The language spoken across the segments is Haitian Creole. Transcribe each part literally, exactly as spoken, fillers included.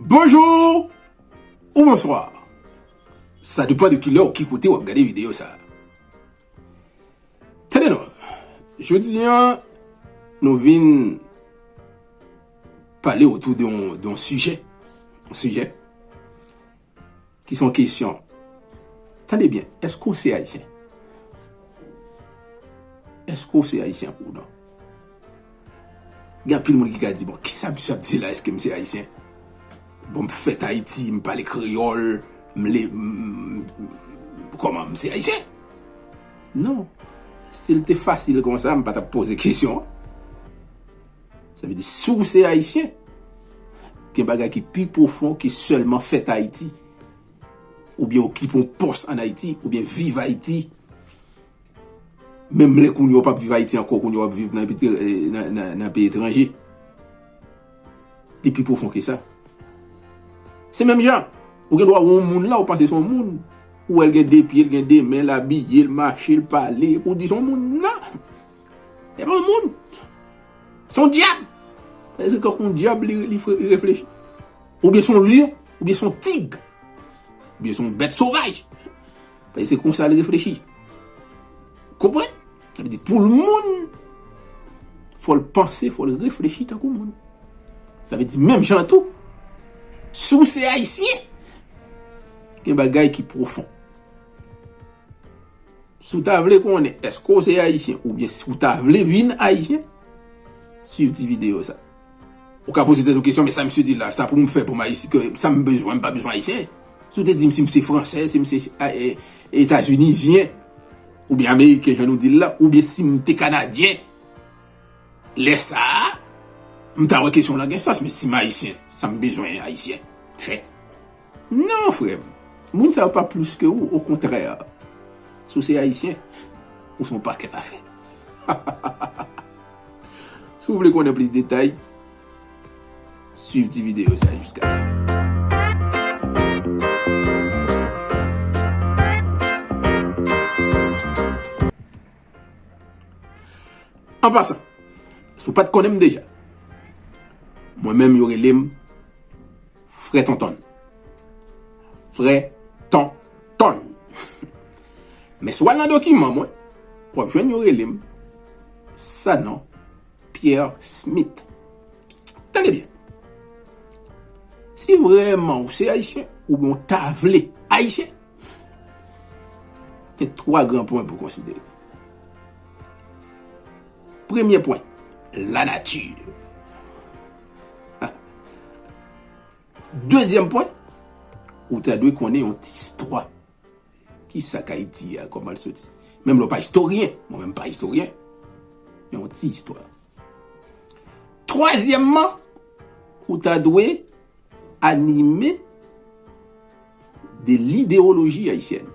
Bonjou ou bonswa. Sa depann de kilè ou ki kote w ap gade videyo sa. Tande non, jodi a, nou vin pale otou de yon, de yon sijè. Yon sijè ki se yon kesyon. Tande byen, èske w se ayisyen? Èske w se ayisyen ou non? Gen anpil moun ki ka di, "Bon, kisa misye ap di la? Èske m se ayisyen? Bon, m fèt Ayiti, m pale kreyòl, m le, m, m, kòman m se ayisyen?" Non. Si l te fasil konsa, m pa t ap poze kesyon an. Sa vle di, si w se ayisyen, gen bagay ki pi pwofon ke sèlman fèt Ayiti, oubyen okipe yon pòs ann Ayiti, oubyen viv Ayiti. Menm lè kounye a w p ap viv Ayiti ankò, kounye a w ap viv nan peyi, nan, nan, nan peyi etranje. Li pi pwofon ke sa. Se menm jan. Ou gen dwa wè yon moun la, ou panse se yon moun. Ou wè l gen de pye, l gen de men, l abiye, l mache, l pale, epi w di se yon moun. Non! E pa yon moun. Se yon dyab. Paske se tankou yon dyab, li, li fre-, li reflechi. Oubyen se yon lyon, oubyen se yon tig, oubyen se yon bèt sovaj. Paske se konsa l reflechi. Konprann? Sa vle di, pou l moun, fò l panse, fò l reflechi tankou moun. Sa vle di, menm jan tou, si w se ayisyen, gen bagay ki pwofon. Si w ta vle konnen èske w se ayisyen oubyen si w ta vle vin ayisyen, swiv ti videyo sa. Ou ka poze tèt ou kesyon, "Men sa misye di la, sa pou m fè pou m ayisyen, ke sa m bezwen, m pa bezwen ayisyen?" Si w te di m si m se fransè, si m se, a, e, etazinizyen, oubyen ameriken, jan nou di l la, oubyen si m te kanadyen, lè sa a, m ta wè kesyon w lan gen sans, "Men si m ayisyen, sa m bezwen ayisyen fè?" Non, frè m. Moun sa yo pa plis ke ou, okontrè. Si w se ayisyen, ou se yon pakèt afè. Si w vle konnen plis detay, swiv ti videyo sa jiska lafen. An pasan, si w pa t konnen m deja, mwen menm yo rele m Frè Tontonn. Frè Tontonn. Men si w al nan dokiman mwen, w ap jwenn yo rele m Sanon Pierre Smith. Tande byen. Si vrèman ou se ayisyen, oubyen ou ta vle ayisyen, gen twa gran pwen pou konsidere. Premye pwen, lanati. Dezyèm pwen, ou ta dwe konnen yon ti istwa. Kisa k Ayiti a, kòman l soti? Menm lè w pa istoryen, mwen menm pa istoryen. Yon ti istwa. Twazyèmman, ou ta dwe anime de lidewoloji ayisyèn,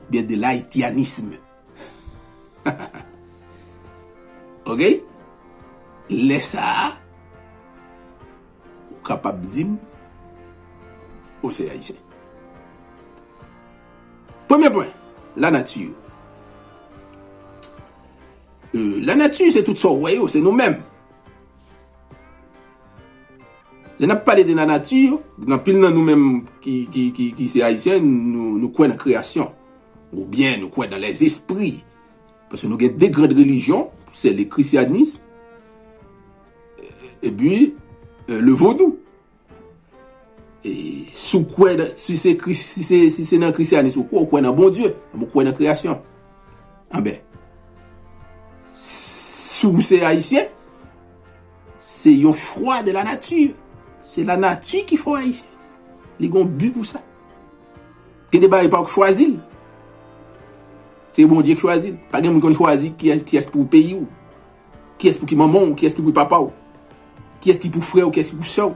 oubyen de l'haïtianisme. Ok? Lè sa a, ou kapab di m, ou se ayisyen. Premye pwen, lanati. Euh, lanati, se tout sa w wè yo, se nou menm. Lè n ap pale de lanati, gen anpil nan nou menm ki, ki, ki, ki se ayisyen, nou, nou kwè nan kreyasyon. Oubyen nou kwè nan lèzespri. Paske nou gen de gran relijyon, se le christianisme, epi, euh, le vodou. E si w kwè nan, si se Kris-, si se, si se nan krisyanis ou kwè, ou kwè nan Bondye, ou kwè nan kreyasyon. Anben, si w se ayisyen, se yon chwa de la nati. Se lanati ki fè w ayisyen. Li gen yon bi pou sa. Gen de bagay pa w k chwazi l. Se Bondye k chwazi l. Pa gen moun ki konn chwazi kiyès, kiyès pou peyi w. Kiyès pou ki manman w, kiyès ki pou papa w. Kiyès ki pou frè w, kiyès ki pou sè w.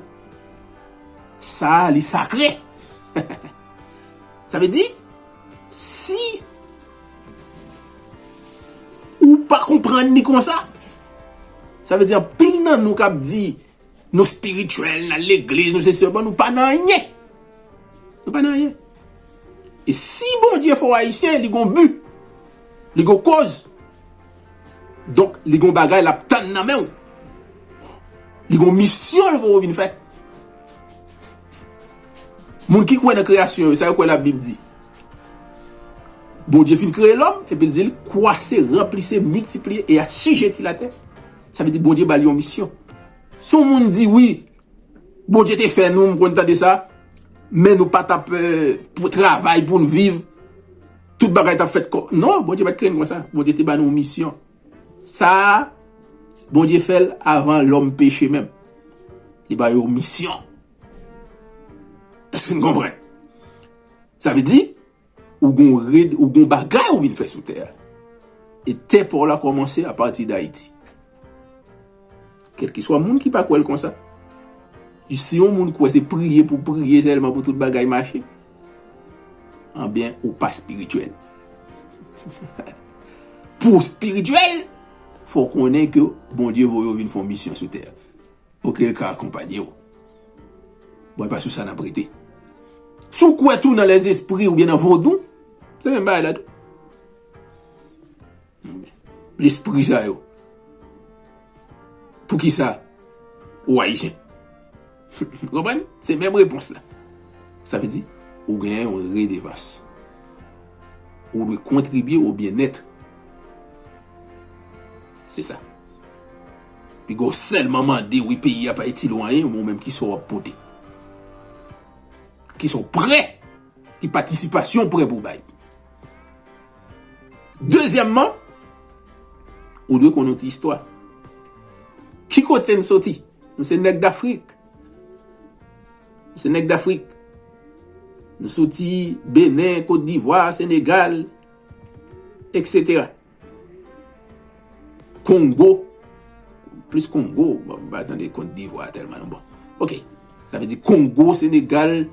Sa a, li sakre. Sa vle di, si ou pa konprann li konsa, sa vle di anpil nan nou k ap di, nou espirityèl, n al legliz, nou sesi, bon, nou pa nan anyen. Nou pa nan anyen. E si Bondye fè w ayisyen, li gon bi. Li gon koz. Donk, li gon bagay l ap tann nan men w. Li gon misyon l voye w vin fè. Moun ki kwè nan kreyasyon yo, sa yo kwè Labib di? Bondye fin kreye lòm, epi l di l, kwase, ranplise, miltipliye e asijeti latè. Sa vle di Bondye ba l yon misyon. Si yon moun di, wi, Bondye te fè nou, m konn tande sa, men nou pa t ap, euh, pou travay pou n viv, tout bagay t ap fèt kò. Non, Bondye pa t kreye n konsa. Bondye te ba nou yon misyon. Sa a, Bondye fè l avan lòm peche menm. Li ba yo yon misyon. Èske n konprann? Sa vle di, ou gon red, ou gon bagay ou vin fè sou tè a. E tè pa w la kòmanse apati d Ayiti. Kèlkeswa moun ki pa kwè l konsa. Si yon moun kwè se priye pou priye sèlman pou tout bagay mache, anbyen, ou pa espirityèl. Pou w espirityèl, fò w konnen ke Bondye voye w vin fè yon misyon sou tè a. Okelka akonpanye w. Bon, e pa sou sa n ap rete. Si w kwè tou nan lèzespri oubyen nan vodou, se menm bagay la tou. Lespri sa yo. Poukisa ou ayisyen? Konprann? Se menm repons la. Sa vle di, ou genyen yon redevans. Ou dwe kontribye o byennèt. Se sa. Piga w sèlman mande, wi, peyi a pa itil ou anyen, men ou menm ki sa w ap pote? Ki sa w prè? Ki patisipasyon w prè pou w bay? Dezyèmman, ou dwe konnen yon ti istwa. Ki kote n soti? Nou se nèg Dafrik. Nou se nèg Dafrik. Nou soti Benen, Kot Divwa, Senegal, etsetera. Kongo, plis Kongo, bon, m pa tande Kot Divwa tèlman non, bon. Ok, sa vle di Kongo, Senegal,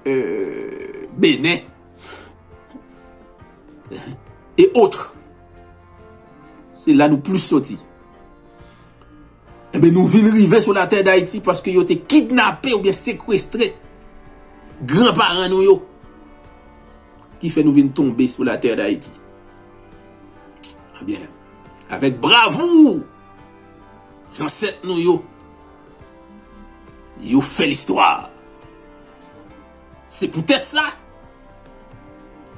euh, Benen, et autres. Se la nou plis soti. Enben, nou vin rive sou latè Dayiti paske yo te kidnape oubyen sekwestre granparan nou yo. Ki fè nou vin tonbe sou latè Dayiti. Ebyen, avèk bravou zansèt nou yo, yo fè listwa. Se poutèt sa,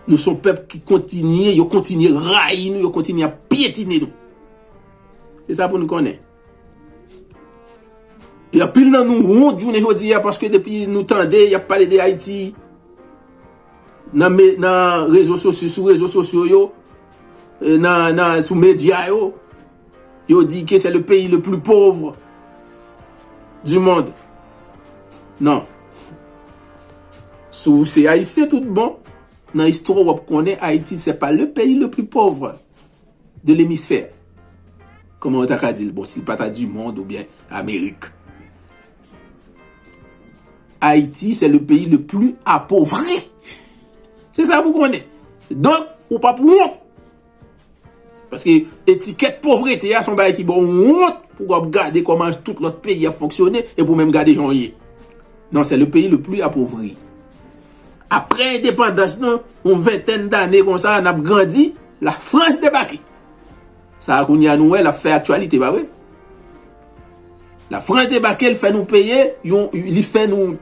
nou se yon pèp ki kontinye, yo kontinye rayi nou, yo kontinye ap pyetine nou. Se sa pou nou konnen. E anpil nan nou wont jounen jodi a, paske depi nou tande y ap pale de Ayiti nan, me- nan rezo sosyo, sou rezo sosyo yo, e nan, nan, sou medya yo, yo di ke c'est le pays le plus pauvre du monde. Non. Si w se ayisyen tout bon, nan istwa w ap konnen Ayiti, c'est pas le pays le plus pauvre de l'hémisphère. Kòman yo ta ka di l? Bon, si l pa ta du monde oubyen Amerik. Ayiti, c'est le pays le plus appauvri. Se sa pou konnen. Donk, ou p ap wont. Paske etikèt povrete a se yon bagay ki ba w wont pou w ap gade kòman tout lòt peyi ap fonksyone epi w menm gade jan w ye. Non, c'est le pays le plus appauvri. Apre endepandans nou, yon ventèn dane konsa, n ap grandi, Lafrans debake. Sa a kounye a nou wè l ap fè aktyalite, pa vre? Lafrans debake, l fè nou peye, yon, li fè nou,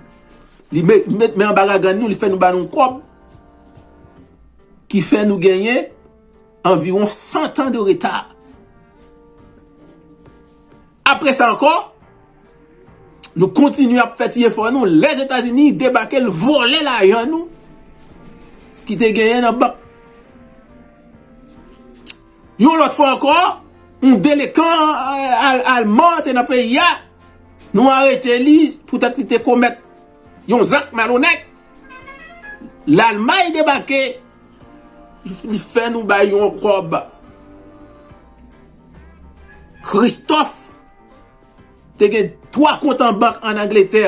li met, met men anba gagann nou, li fè nou ba nou kòb ki fè nou genyen anviwon san tan de reta. Apre sa ankò, nou kontinye ap fè ti efò nou, Lèzetazini debake, l vòlè lajan nou ki te genyen nan bank. Yon lòt fwa ankò, yon delekan, eh, al- alman te nan peyi a, nou arete li poutèt li te komèt yon zak malonèt. Lalmay debake, li fè nou bay yon kòb. Kristòf te gen twa kont an bank ann Angletè,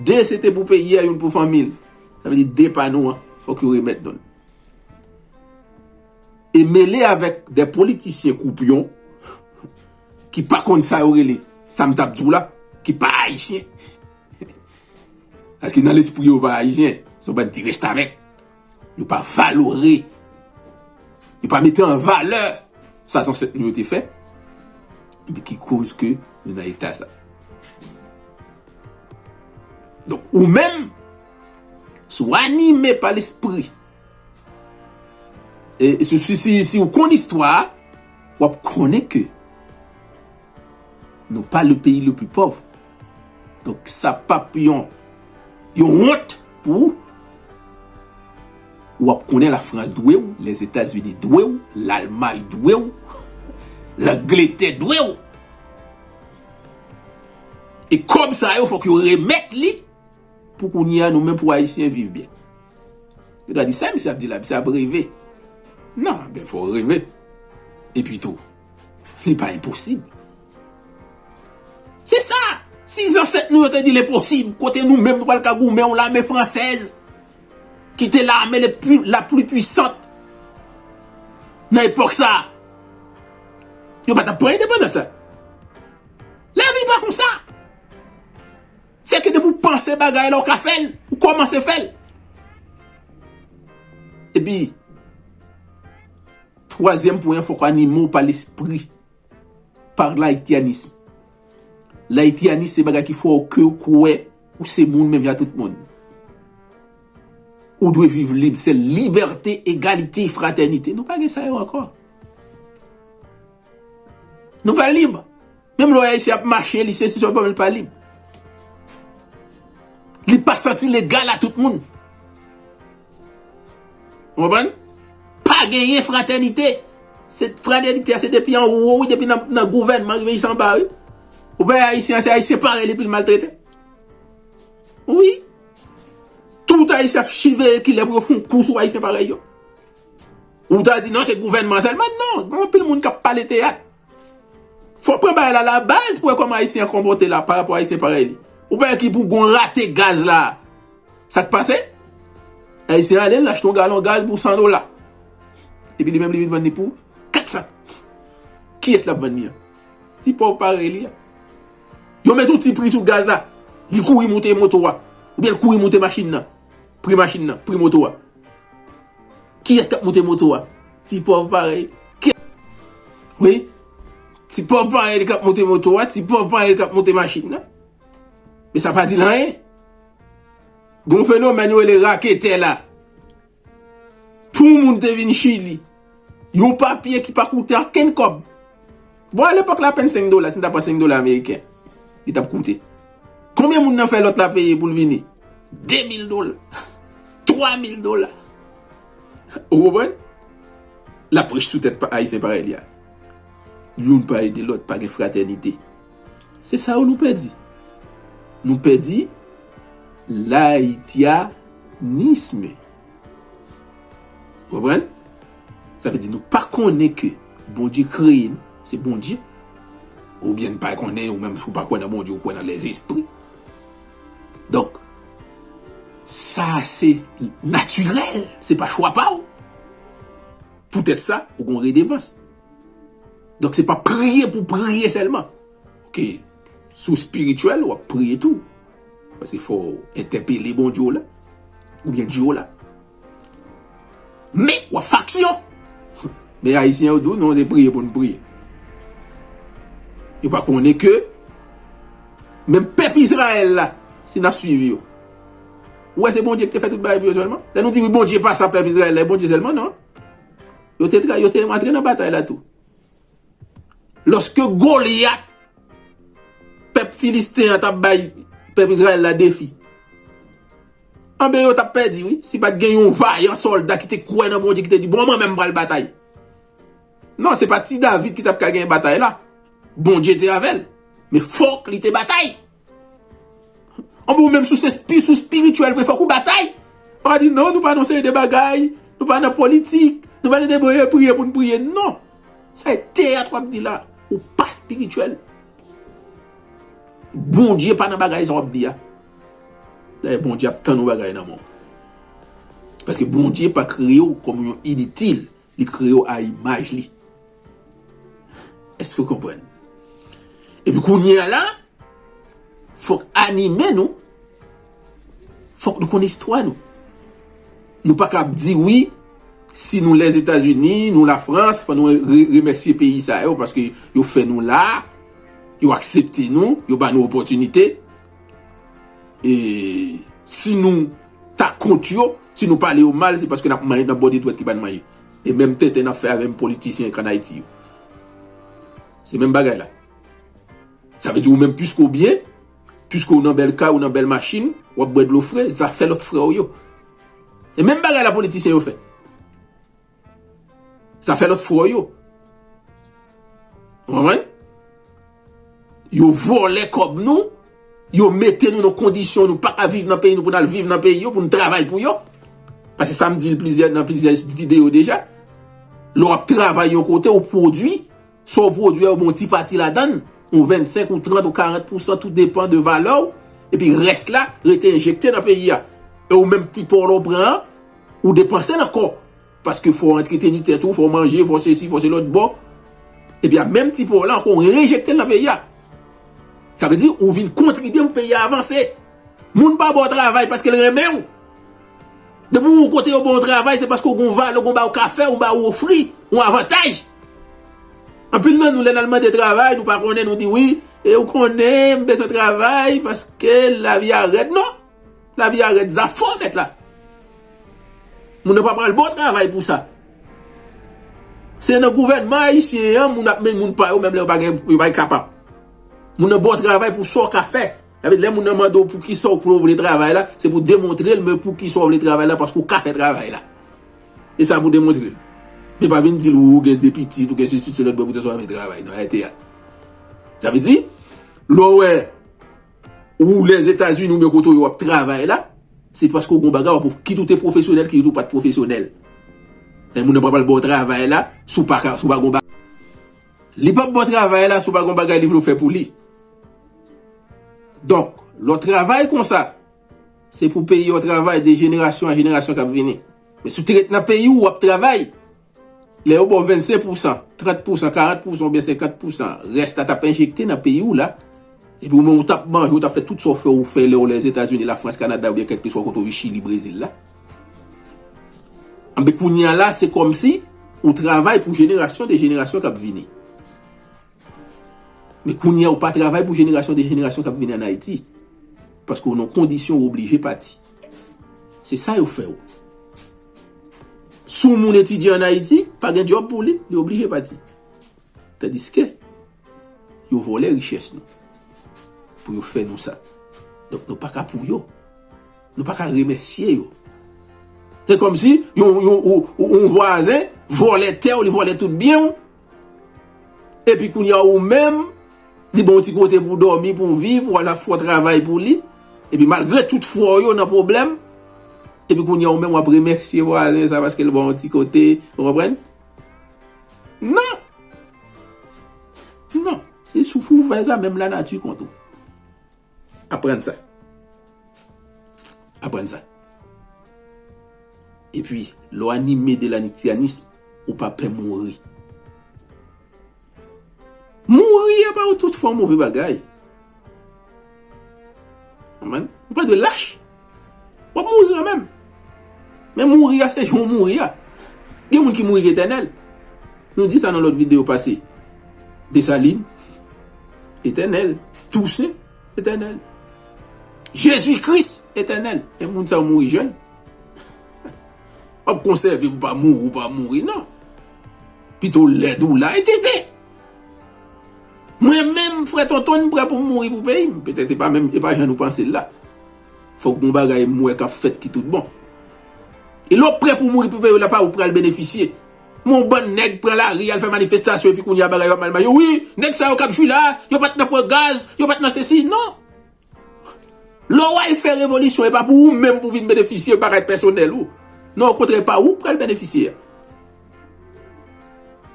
de se te pou peyi a, youn pou fanmi l. Sa vle di de pa nou an, fòk yo remèt nou l. E mele avèk de politisyen koupyon ki pa konn sa yo rele, sa m t ap di w la, ki pa ayisyen. Paske nan lespri yo pa ayisyen, se yon bann ti restavèk. Yo pa valore, yo pa mete an valè sa zansèt nou yo te fè, epi ki koz ke nou nan eta sa. Donk, ou menm, Si w anime pa lespri, e, si, si, si, si w konn istwa a, w ap konnen ke nou pa le peyi le pli pòv. Donk, sa p ap yon, yon wont pou ou. W ap konnen Lafrans dwe w, Lèzetazini dwe w, Lalmay dwe w, Langletè dwe w. E kòb sa yo, fòk yo remèt li pou kounye a, nou menm, pou Ayisyen viv byen. Yo ta di, "Sa misye ap di la, misye ap reve." Non, ben, fò w reve. Epi tou, li pa enposib. Se sa! Si zansèt nou yo te di l enposib, kote nou menm nou pral ka goumen yon lame fransèz ki te lame le pli, la pli pwisant nan epòk sa a, yo pa t ap pran endepandans la. Lavi pa konsa. Se ke depi w panse bagay la, ou ka fè l, ou kòmanse fè l. Epi, twazyèm pwen an, fòk w anime w pa lespri, pa layityanism. Layityanism se bagay ki fè w ke w kwè ou se moun menm jan tout moun. Ou dwe viv lib, se libète, egalite, fratènite. Nou pa gen sa yo ankò. Nou pa lib. Menm lè w wè Ayisyen ap mache, li sesi sòl, li pa lib. Li pa santi l egal a tout moun. Ou konprann? Pa genyen fratènite. Se fratènite a, se depi anwo, wi, depi nan, nan gouvènman, rive jis anba, wi. Ou pa wè Ayisyen an, se Ayisyen parèy li pou l maltrete. Wi. Tout Ayisyen ap chiveye kilè pou yo fè yon kou sou Ayisyen parèy yo. Ou ta di, "Non, se gouvènman sèlman." Non, gen anpil moun k ap pale teyat. Fò pran bagay la la baz pou wè kòman Ayisyen an konpòte la pa rapò Ayisyen parèy li. Ou pa wè ki pou gon rate gaz la. Sa k pase? Ayisyen ale, l achte yon galon gaz pou san dola. Epi li menm li vin vann li pou kat san. Kiyès l ap vann li an? Ti pòv parèy li a. Yo met yon ti pri sou gaz la. Li kouri moute moto a. Oubyen l kouri moute machin nan. Pri machin nan, pri moto a. Kiyès k ap moute moto a? Ti pòv parèy. Ki-, wi. Ti pòv parèy li k ap moute moto a, ti pòv parèy li k ap moute machin nan. Men sa pa di l anyen. Gon fenomèn yo rele raketè la. Pou moun te vin Chili, yon papye ki pa koute okenn kòb. Bon, alepòk la, apèn senk dola, si n ta pran senk dola ameriken, li t ap koute. Konbyen moun nan fè lòt la peye pou l vini? De mil dola. Twa mil dola. Ou konprann? L ap rich sou tèt pa-, Ayisyen parèy li a. Youn pa ede lòt, pa gen fratènite. Se sa yo nou pèdi. Nou pèdi layityanism. Konprann? Sa vle di nou pa konnen ke Bondye kreye n, se Bondye. Oubyen n pa konnen, ou menm si w pa kwè nan Bondye, ou kwè nan lèzespri. Donk, sa se natirèl, se pa chwa pa w. Poutèt sa, ou gon redevans. Donk, se pa priye pou priye sèlman. Oke, si w espirityèl, w ap priye tou. Paske fò w entèpele Bondye w la, oubyen Dye w la. Men, w ap fè aksyon. Men Ayisyen yo di w, "Non, se priye pou n priye." Yo pa konnen ke menm pèp Izrayèl la, si n ap swiv yo, ou wè se Bondye ki te fè tout bagay pou yo sèlman? Lè nou di, "Wi, Bondye pa sa pèp Izrayèl la, e Bondye sèlman," non. Yo te tra-, yo te antre nan batay la tou. Lòske Golyat, pèp Filisten an, t ap bay pèp Izrayèl la defi, anben, yo t ap pèdi, wi. Si pa t gen yon vayan sòlda ki te kwè nan Bondye, ki te di, "Bon, mwen menm, m pral batay." Non, se pa ti David ki t ap ka genyen batay la. Bondye te avè l. Men fòk li te batay. Anben, ou menm, si w se spi-, si w espirityèl vre, fòk ou batay. Pa di, "Non, nou pa nan seri de bagay, nou pa nan politik, nou pa nan de priye, priye pou n priye." Non. Sa e teyat w ap di la. Ou pa espirityèl. Bondye pa nan bagay sa w ap di a. Dayè, Bondye ap tann yon bagay nan men w. Paske Bondye pa kreye w kòm yon initil. Li kreye w a imaj li. Èske w konprann? Epi kounye a la, fòk anime nou, fòk nou konn istwa nou. Nou pa kab di wi, si nou Lèzetazini, nou Lafrans, fò nou re-, remèsye peyi sa yo, paske yo fè nou la, yo aksepte nou, yo ba nou opòtinite. E si nou t kont yo, si nou pale yo mal, se paske n ap manje, n ap ba yo de dwèt ki pa n manje. E menm tenten n ap fè avè menm politisyen k ann Ayiti yo. Se menm bagay la. Sa vle di ou menm, piske w byen, piske w nan bèl kay, ou nan bèl machin, w ap bwè dlo fre, zafè lòt frè w yo. E menm bagay la politisyen yo fè. Zafè lòt frè w yo. Ou konprann? Yo vòlè kòb nou, yo mete nou nan kondisyon nou pa ka viv nan peyi nou pou n al viv nan peyi yo, pou n travay pou yo. Paske sa m di l plizyè, nan plizyè videyo deja. Lè w ap travay yon kote, ou pwodui, sa w pwodui a, ou ba yon ti pati ladan l, yon vennsenk, ou trant, ou karant pousan, tou depann de valè w, epi rès la rete enjekte nan peyi a. E ou menm ti pa w la w pran an, ou depanse l ankò. Paske fò w antreteni tèt ou, fò w manje, fò sesi, fò se lòt bò. Epi a menm ti pa w la ankò, ou rejekte l nan peyi a. Sa vle di, ou vin kontribye pou peyi a avanse. Moun pa ba w travay paske l renmen w. Depi w kote yo ba w travay, se paske w gon valè, w gon bagay w ka fè, w ba w ofri, yon avantaj. Anpil nan nou, lè n al mande travay, nou pa konnen, nou di wi, e ou konnen, m bezwen travay paske lavi a rèd. Non! Lavi a rèd, zafè w mèt la. Moun nan pa pral ba w travay pou sa. Se nan gouvènman ayisyen an, moun ap men moun pa yo, menm lè yo pa gen, yo pa kapab. Moun nan ba w travay pou sa w ka fè. Sa vle di, lè moun nan mande w poukisa w vle travay la, se pou demontre l, men poukisa w vle travay la, paske w ka fè travay la. E sa pou demontre l. Men pa vin di l ou gen de pitit, ou gen sesi, se lòt bò, poutèt sa w pa vle travay. Non, arete a. Sa vle di, lè w wè ou Lèzetazini oubyen kote w ye w ap travay la, se paske w gon bagay w ap ofri, kit ou te pwofesyonèl, kit ou pa t pwofesyonèl. Men moun nan pa pral ba w travay la, si w pa ka, si w pa gon bagay. Li p ap ba w travay la, si w pa gon bagay li vle w fè pou li. Donk, lè w travay konsa, se pou peyi a w travay de jenerasyon an jenerasyon k ap vini. Men si w te ret nan peyi w, w ap travay. Lè yo ba w vennsenk pousan, trant pousan, karant pousan oubyen senkant pousan, rès la t ap enjekte nan peyi w la. Epi ou menm ou t ap manje, ou t ap fè tout sa w fè, ou fè lè w Lèzetazini, Lafrans, Kanada oubyen kèlkeswa kote w ye, Chili, Brezil la. Anben kounye a la, se kòmsi ou travay pou jenerasyon de jenerasyon k ap vini. Men kounye a, ou pa travay pou jenerasyon de jenerasyon k ap vini ann Ayiti. Paske w nan kondisyon ou oblije pati. Se sa yo fè w. Si yon moun etidye ann Ayiti, pa gen djòb pou li, li oblije pati. Tandiske, yo vòlè richès nou pou yo fè nou sa. Donk, nou pa ka pou yo. Nou pa ka remèsye yo. Se kòmsi yon, yon, yon, yon vwazen vòlè tè w, li vòlè tout byen w. Epi kounye a ou menm, li ba w yon ti kote pou w dòmi, pou w viv, w al ap fè w travay pou li. Epi malgre tout fwa w yo nan pwoblèm, epi kounye a ou menm w ap remèsye vwazen sa paske l ba w yon ti kote, ou konprann? Non! Non, se sou fou fè sa, menm lanati kont ou. Aprann sa. Aprann sa. Epi, lè w anime de lanityanism, ou pa pè mouri. Mouri a pa tout fwa yon move bagay. Konprann? Ou pa dwe lach. W ap mouri kanmenm. Men mouri a, se jan w mouri a. Gen moun ki mouri ki etènèl. Nou di sa nan lòt videyo pase. Desalin, etènèl. Tousen, etènèl. Jezi Kris, etènèl. E moun sa yo mouri jèn. W ap konsève pou pa mouri, ou pa mouri, non. Pito w lèd ou la, e tenten. Mwen menm, frè Tonton, m prè pou m mouri pou peyi m. Petèt e pa menm, e pa jan nou panse l la. Fòk gon bagay m wè k ap fèt ki tout bon. E lè w prè pou mouri pou peyi w la, pa ou pral benefisye. Men yon bann nèg pran lari, al fè manifestasyon, epi kounye a bagay yo ap mal mache. Wi, nèg sa yo k ap jwi la, yo pa t nan pran gaz, yo pa t nan sesi, non. Lè w al fè revolisyon, e pa pou ou menm pou vin benefisye bagay pèsonèl ou. Non, okontrè, e pa ou k pral benefisye a.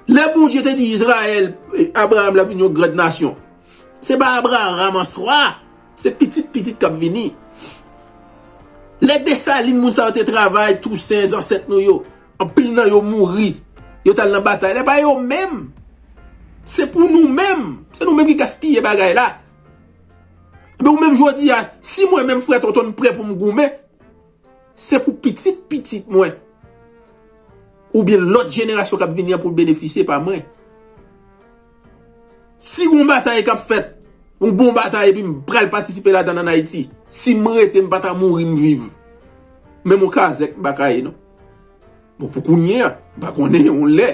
Lè Bondye te di Izrayèl, Abraram la vin yon grand nasyon, se pa Abraram an swa, se pitit pitit k ap vini. Lè Desalin, moun sa yo te travay, Tousen, zansèt nou yo, anpil nan yo mouri, yo t al nan batay la, e pa yo menm. Se pou nou menm. Se nou menm ki gaspiye bagay la. Ebyen, ou menm jodi a, si mwen menm frè Tonton m prè pou m goumen, se pou pitit pitit mwen, oubyen lòt jenerasyon k ap vini an pou l benefisye pa mwen. Si gon batay k ap fèt, yon bon batay, epi m pral patisipe ladan l ann Ayiti, si m rete, m pa ta mouri, m viv. Menm yon kazèk m pa ka ye non. Bon, pou kounye a, m pa konnen yon lè,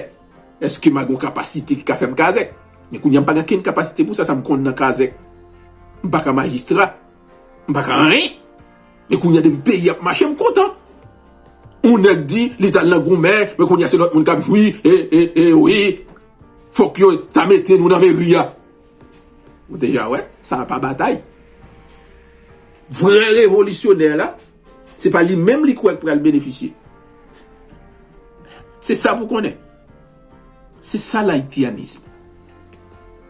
èske m a gen yon kapasite ki ka fè m kazèk. Men kounye a m pa gen kenn kapasite pou sa, sa m konn nan kazèk. M pa ka majistra, m pa ka anyen. Men kounye a depi peyi ap mache, m kontan. Yon nèg di, li t al nan goumen, men kounye a se lòt moun k ap jwi, e, e, e, wi. Fòk yo ta mete nou nan meri a. Ou deja wè, sa a pa batay. Vrè revolisyonè la, se pa li menm li kwè k pral benefisye. Se sa pou konnen. Se sa layitianism.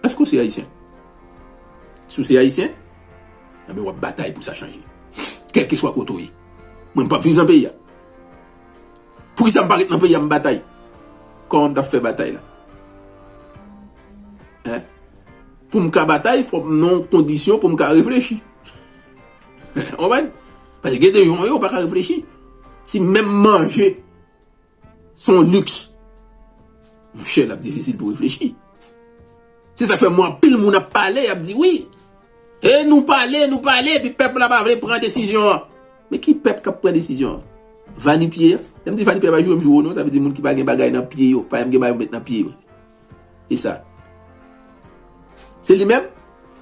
Èske w se ayisyen? Si w se ayisyen, enben w ap batay pou sa chanje. Kèlkeswa kote w ye. Mwen, m p ap viv nan peyi a. Poukisa m pa ret nan peyi a, m batay? Kòman m t ap fè batay la? Hein? Pou m ka batay, fò m nan yon kondisyon pou m ka reflechi. Ou konprann? Paske gen de jan yo pa ka reflechi. Si menm manje se yon liks, monchè, l ap difisil pou reflechi. Se sa k fè m wè anpil moun ap pale, y ap di wi. E nou pale, nou pale, epi pèp la pa vle pran desizyon an. Men ki pèp k ap pran desizyon an? Va ni pye a? Lè m di va ni pye a, pa joure m joure non, sa vle di moun ki pa gen bagay nan pye yo, pa menm gen bagay pou met nan pye yo. E sa? Se li menm?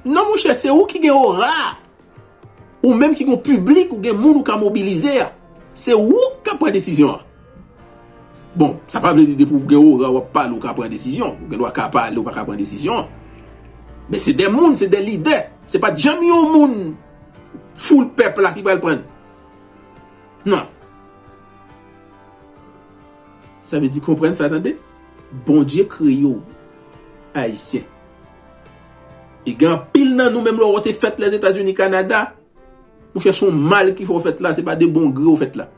Non, monchè, se ou ki gen ora a. Ou menm ki gen piblik, ou gen moun ou ka mobilize a. Se ou k ka pran desizyon an. Bon, sa pa vle di depi ou gen ora w ap pale, ou ka pran desizyon. Ou gen dwa ka pale, ou pa ka pran desizyon. Men se de moun, se de lidè. Se pa t janm yon moun foul pèp la ki pral pran. Non. Sa vle di konprann sa, tande? Bondye kreye w ayisyen. E gen anpil nan nou, menm lè w te fèt Lèzetazini, Kanada, monchè, se yon mal ki fè w fèt la, se pa de bon gre w fèt la.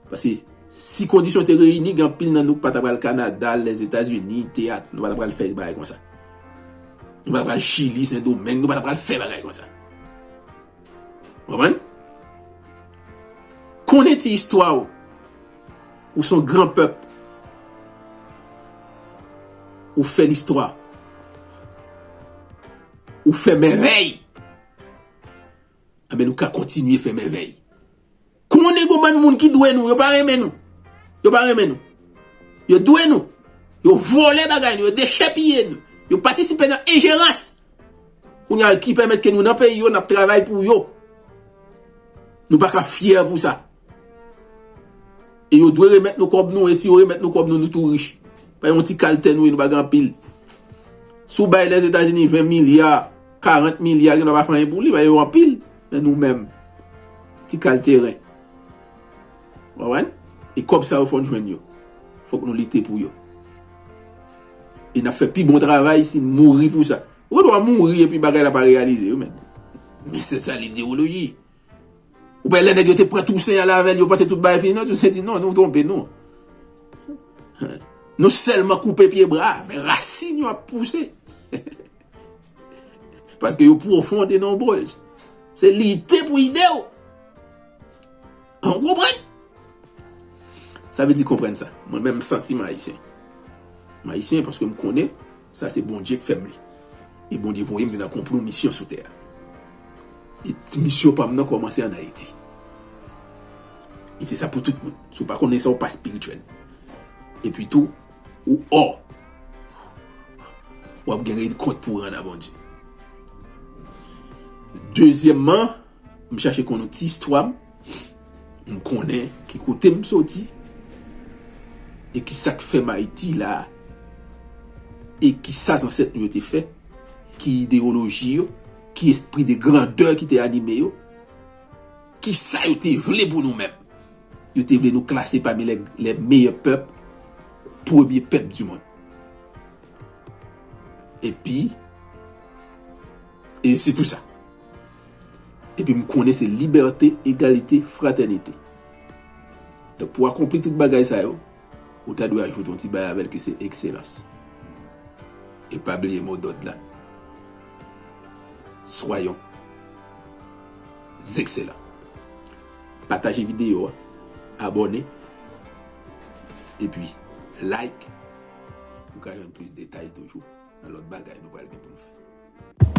Paske si kondisyon te reyini, gen anpil nan nou ki pa ta pral Kanada, Lèzetazini, teyat, nou pa ta pral fè bagay konsa. Nou pa ta pral Chili, Sendomeng, nou pa ta pral fè bagay konsa. Konprann? Konnen ti istwa w. Ou se yon gran pèp. Ou fè listwa. Ou fè mèvèy. Enben, nou ka kontinye fè mèvèy. Konnen gon bann moun ki dwe nou, yo pa renmen nou. Yo pa renmen nou. Yo dwe nou. Yo vòlè bagay nou, yo dechèpiye nou. Yo patisipe nan enjerans. Kounye a, ki pèmèt ke nou nan peyi yo, n ap travay pou yo. Nou pa ka fyè pou sa. E yo dwe remèt nou kòb nou, e si yo remèt nou kòb nou, nou tou rich. Pa yon ti kal tè nou ye, nou pa gen anpil. Si w bay Lèzetazini ven milya, karant milya, li gen dwa pa fè anyen pou li, paske yo anpil. Men nou menm, ti kal teren. Ou konprann? E kòb sa yo fò n jwenn yo. Fòk nou lite pou yo. E n ap fè pi bon travay si n mouri pou sa. Ou gen dwa mouri epi bagay la pa reyalize, wi, men. Men se sa lidewoloji. Ou pa wè lè nèg yo te pran Tousen al avè l, yo panse tout bagay fini, non? Tousen di, "Non, nou twonpe nou. Nou sèlman koupe pye bra, men rasin yo ap pouse." Paske yo pwofon e nonbrez. Se lite pou ide w. Ou konprann? Sa vle di konprann sa. Mwen menm, m santi m ayisyen. M ayisyen paske m konnen sa se Bondye k fè m li. E Bondye voye m vin akonpli yon misyon sou tè a. E misyon pa m nan kòmanse ann Ayiti. E se sa pou tout moun. Si w pa konnen sa, w pa espirityèl. Epi tou, ou ò. W ap gen rèd kont pou w rann a Bondye. Dezyèmman, m chache konn yon ti istwa m. M konnen ki kote m soti. E ki sa k fè m Ayiti la. E ki sa zansèt nou yo te fè. Ki ideyoloji yo. Ki espri de grandè ki te anime yo. Ki sa yo te vle pou nou menm. Yo te vle nou klase pami lè, lè meyè pèp, premye pèp di monn. Epi, e se tou sa. Epi m konnen se libète, egalite, fratènite. Donk, pou akonpli tout bagay sa yo, ou ta dwe ajoute yon ti bagay avè l ki se ekselans. E pa bliye mo dòd la. Soyons excellents. Pataje videyo a, abòne, epi like pou ka jwenn plis detay toujou nan lòt bagay nou pral gen pou n fè.